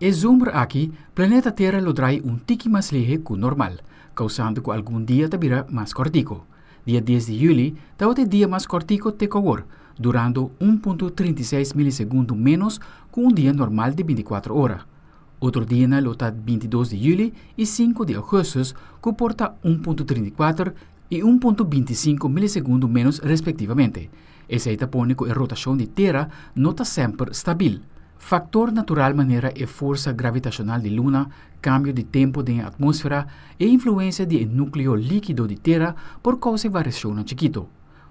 E zomer aki, planeta Tera lo draai un tiki mas lihe cu normal, causando cu algun dia ta bira mas cortico. Dia 10 di juli ta e dia mas cortico te cu awor, durando 1.36 miliseconde menos cu un dia normal di 24 ora. Otro dia lo ta 22 di juli y 5 di augustus, cu por ta 1.34 y 1.25 miliseconde menos respectivamente. Esey ta pone cu e rotacion di Tera no ta semper stabil. Factor natural manera e forsa gravitacional di luna, cambio di tempo den atmosfera y influencia di nucleo likido di Tera por causa variacion chikito.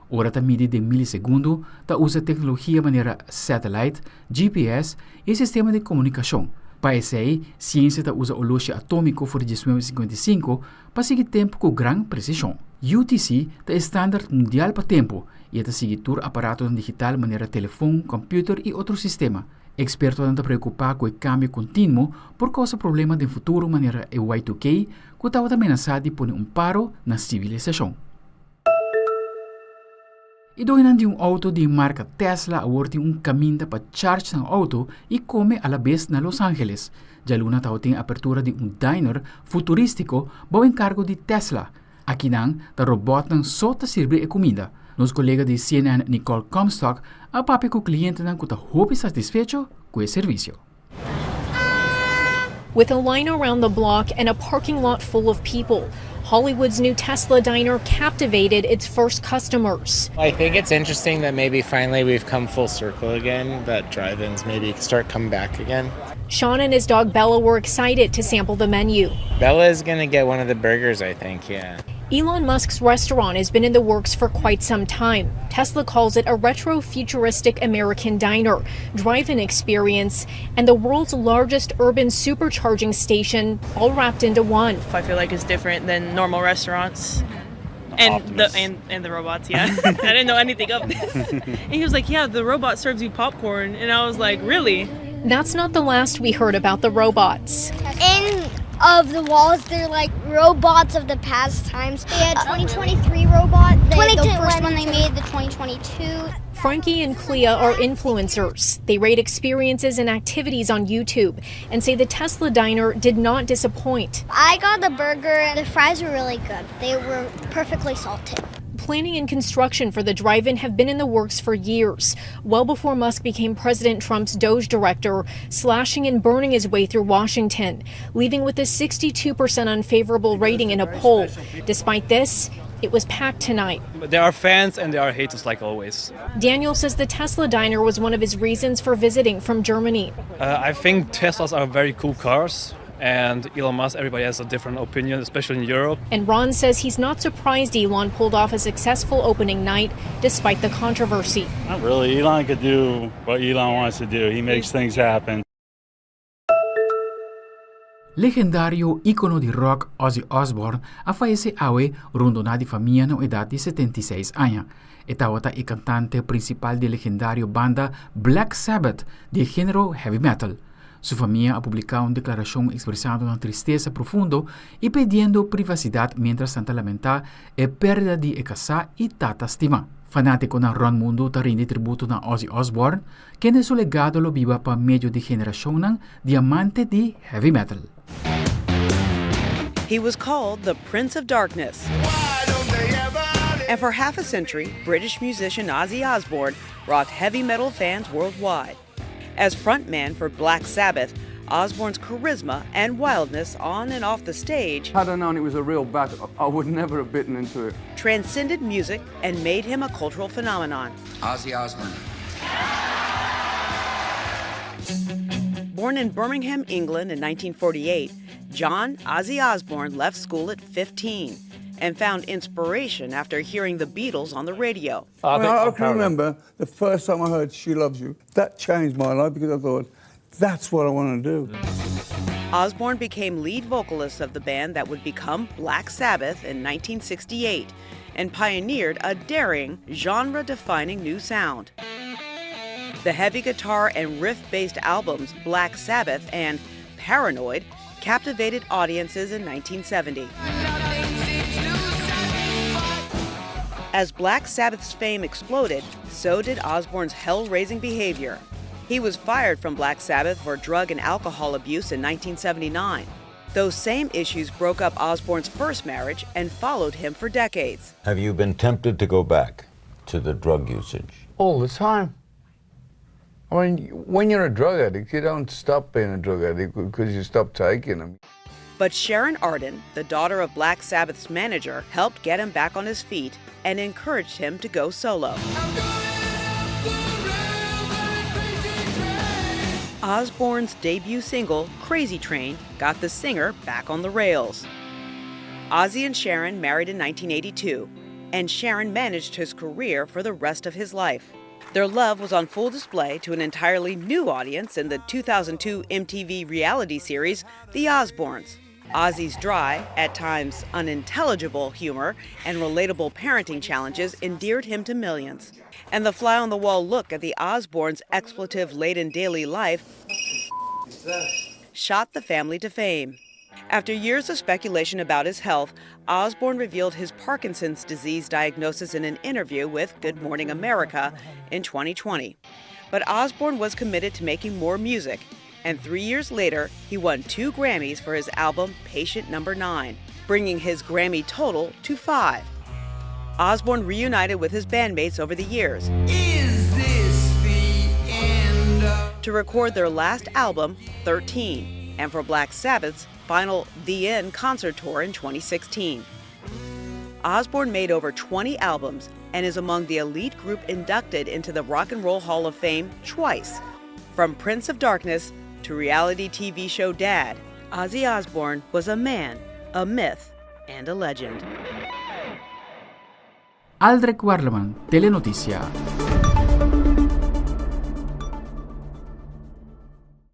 Ora ta midi den miliseconde, ta usa tecnologia manera satellite, GPS y sistema di comunicacion. Pa esey, ciencia ta usa oloshi atomico for di 1955 pa sigui tempo cu gran precision. UTC ta e standard mundial pa tempo y ta sigui tur aparato digital manera telefon, computer y otro sistema. Expertonan ta preocupa cu e cambio continuo por causa problema den futuro manera e Y2K, cu ta menasa di pone un paro na civilisacion. E doño di un auto di marca Tesla awor tin un caminda pa charge nan auto y come a la vez na Los Angeles. Dialuna tin apertura di un diner futuristico bou encargo di Tesla. Akinan, e robotnan so ta sirbi e cuminda. Nos colega di CNN Nicole Comstock a papia cu clientenan cu ta hopi satisfecho cu e servicio. With a line around the block and a parking lot full of people, Hollywood's new Tesla diner captivated its first customers. I think it's interesting that maybe finally we've come full circle again, that drive-ins maybe start coming back again. Sean and his dog Bella were excited to sample the menu. Bella is going to get one of the burgers, I think, yeah. Elon Musk's restaurant has been in the works for quite some time. Tesla calls it a retro futuristic American diner, drive in experience, and the world's largest urban supercharging station, all wrapped into one. I feel like it's different than normal restaurants. And the Optimus. and the robots, yeah. I didn't know anything of this. And he was like, "Yeah, the robot serves you popcorn," and I was like, "Really?" That's not the last we heard about the robots. In of the walls, they're like robots of the past times. They had 2023 robot. They, the 22 first one they made, the 2022. Frankie and Clea are influencers. They rate experiences and activities on YouTube and say the Tesla diner did not disappoint. I got the burger and the fries were really good. They were perfectly salted. Planning and construction for the drive in have been in the works for years, well before Musk became President Trump's Doge director, slashing and burning his way through Washington, leaving with a 62% unfavorable rating in a poll. Despite this, it was packed tonight. There are fans and there are haters, like always. Daniel says the Tesla diner was one of his reasons for visiting from Germany. I think Teslas are very cool cars, and Elon Musk, everybody has a different opinion, especially in Europe. And Ron says he's not surprised Elon pulled off a successful opening night despite the controversy. Not really. Elon could do what Elon wants to do. He makes things happen. Legendario icono di rock Ozzy Osbourne a fayece awe rondona di famia na edad di 76 aña. E tabata e cantante principal di e legendario banda Black Sabbath di genero heavy metal. Su famia a publica un declaracion expresando un tristesa profundo y pidiendo privacidad mientras nan ta lamenta e perdida di e casa y tata stima. Fanaticonan rond mundo ta rindi tributo na Ozzy Osbourne, kende su legado lo biba pa medio di generacion di amante di heavy metal. He was called the Prince of Darkness. And for half a century, British musician Ozzy Osbourne rocked heavy metal fans worldwide. As frontman for Black Sabbath, Osbourne's charisma and wildness on and off the stage Had I known it was a real bat, I would never have bitten into it. Transcended music and made him a cultural phenomenon. Ozzy Osbourne. Born in Birmingham, England in 1948, John Ozzy Osbourne left school at 15 and found inspiration after hearing the Beatles on the radio. Well, I can remember the first time I heard "She Loves You." That changed my life because I thought, "That's what I want to do." Osbourne became lead vocalist of the band that would become Black Sabbath in 1968 and pioneered a daring, genre defining new sound. The heavy guitar and riff based albums Black Sabbath and Paranoid captivated audiences in 1970. As Black Sabbath's fame exploded, so did Osbourne's hell raising behavior. He was fired from Black Sabbath for drug and alcohol abuse in 1979. Those same issues broke up Osbourne's first marriage and followed him for decades. Have you been tempted to go back to the drug usage? All the time. I mean, when you're a drug addict, you don't stop being a drug addict because you stop taking them. But Sharon Arden, the daughter of Black Sabbath's manager, helped get him back on his feet and encouraged him to go solo. Osbourne's debut single, Crazy Train, got the singer back on the rails. Ozzy and Sharon married in 1982, and Sharon managed his career for the rest of his life. Their love was on full display to an entirely new audience in the 2002 MTV reality series, The Osbournes. Ozzy's dry, at times unintelligible humor and relatable parenting challenges endeared him to millions. And the fly on the wall look at the Osbournes' expletive laden daily life shot the family to fame. After years of speculation about his health, Osbourne revealed his Parkinson's disease diagnosis in an interview with Good Morning America in 2020. But Osbourne was committed to making more music, and three years later, he won two Grammys for his album Patient Number 9, bringing his Grammy total to five. Osbourne reunited with his bandmates over the years to record their last album, 13, and for Black Sabbath's final The End concert tour in 2016. Osbourne made over 20 albums and is among the elite group inducted into the Rock and Roll Hall of Fame twice. From Prince of Darkness to reality TV show Dad, Ozzy Osbourne was a man, a myth, and a legend. Aldrich Werleman, Telenoticia.